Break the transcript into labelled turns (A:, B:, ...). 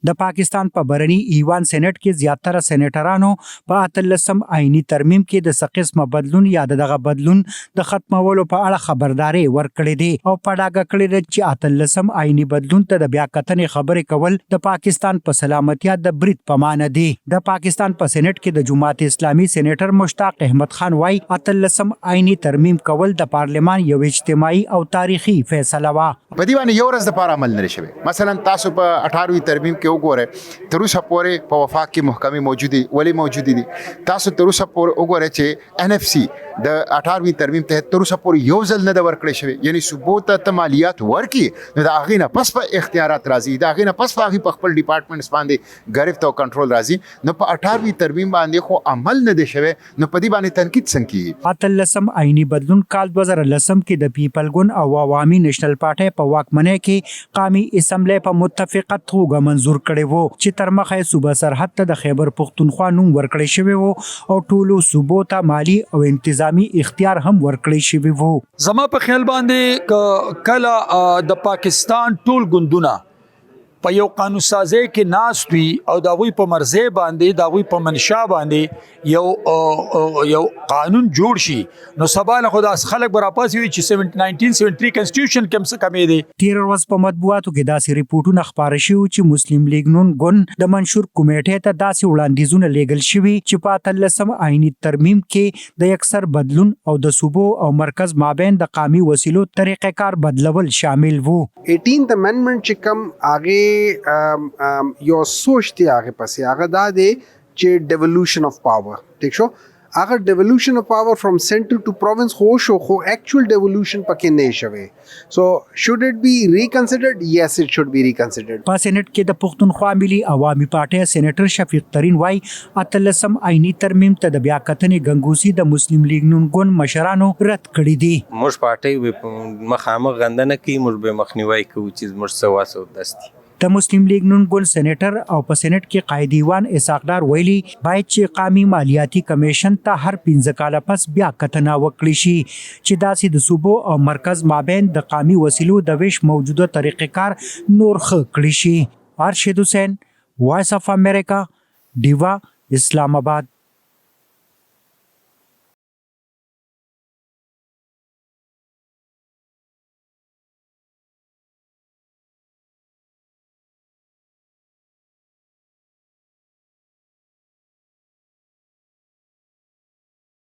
A: د پاکستان په برني ایوان سېنېټ کې زیاتره سېنېټرانو په اتلسم آئیني ترمیم کې د څه قسمه بدلون یا د دغه بدلون د ختمولو په اړه خبرداری ورکړی دی او په ډاګه کړې ده چې اتلسم آئیني بدلون ته د بیا کتنې خبرې کول د پاکستان په سلامتیا د برید په معنی دي. د پاکستان په سېنېټ کې د جماعت اسلامي سېنېټر مشتاق احمد خان وايي، اتلسم آئیني ترمیم کول د پارلمان یو اجتماعي او تاریخي فیصله وه.
B: په دې باندې یو ورځ لپاره عمل نه شوی. مثلا تاسو په 18 ترمیم کې وګورئ، تر اوسه پورې په وفاق کې محکمې موجودې ولې موجودې دي؟ تاسو تر اوسه پورې وګورئ چې ان اف سي د 18 ترمیم تحت تر اوسه پورې یو ځل نه د ورکړې شوی، یعنی صوبو ته ته مالیات ورکي نو د هغې نه پس په اختیارات راځي، د هغې نه پس په هغې په خپل ډپارټمنټس باندې گرفت او کنټرول راځي. نو په 18 ترمیم باندې خو عمل نه دی شوی، نو په دې باندې تنقید څنګه کیږي؟
A: اتلسم آئیني بدلون کال 2010 کې د پیپل ګوند او عوامي نېشنل پارټۍ په واکمنۍ کې قامي اسمبلۍ په متفقه توګه منظور کړی وو چې ترمخه یې صوبه سرحد ته د خیبر پښتونخوا نوم ورکړی شوی وو او ټولو صوبو ته مالي او انتظامي اختیار هم ورکړی شوي وو.
C: زما په خیال باندې که کله د پاکستان ټول ګوندونه په یو قانون سازۍ کې ناست وي او د هغوی په مرضی باندې، د هغوی په منشا باندې یو قانون جوړ شي، نو سبا له خو داس خلک به راپاڅي چې 1973 کانسټیټیوشن کې هم څه کمی دی.
A: تېره ورځ په مطبوعاتو کې داسې رپوټونه خپاره شوي وو چې مسلم لیګ نون ګوند د منشور کمېټۍ ته داسې وړاندیزونه لېږل شوي چې په اتلسم آئیني ترمیم کې د یکسر بدلون او د صوبو او مرکز مابین د قامي وسیلو طریقه کار بدلول شامل وو.
D: ایټینت امندمنټ چې کوم هغه یو سوچ دی، هغه پسې هغه دا دی چې ډیولوشن اف پاور، ټیک شو؟ هغه ډیولوشن اف پاور فرام سنټر ټو پروونس خو شو، خو اکچوال ډیولوشن پکې نه شوی. سو شوډ اټ بی ریکنسیډرډ؟ یس، اټ شوډ بی ریکنسیډرډ.
A: په سېنېټ کې د پښتونخوا ملي عوامي پارټۍ سېنېټر شفیق ترین وايي، اتلسم آئیني ترمیم ته د بیا کتنې ګنګوسي د مسلم لیګ نون ګوند مشرانو رد کړې دي.
E: موږ پارټۍ به مخامخ غندنه کوي، موږ به مخنیوی کوو چې زموږ څه وس او دس دي.
A: د مسلم لیګ نون ګوند سېنېټر او په سېنېټ کې قائد ایوان اسحاق ډار ویلي، باید چې قامي مالیاتي کمېشن ته هر 5 کاله پس بیا کتنه وکړې شي چې داسې د صوبو او مرکز مابین د قامي وسیلو د وېش موجوده طریقه کار نور ښه کړی شي. ارشد حسین، وایس اف امریکا، ډیوه، اسلام اباد.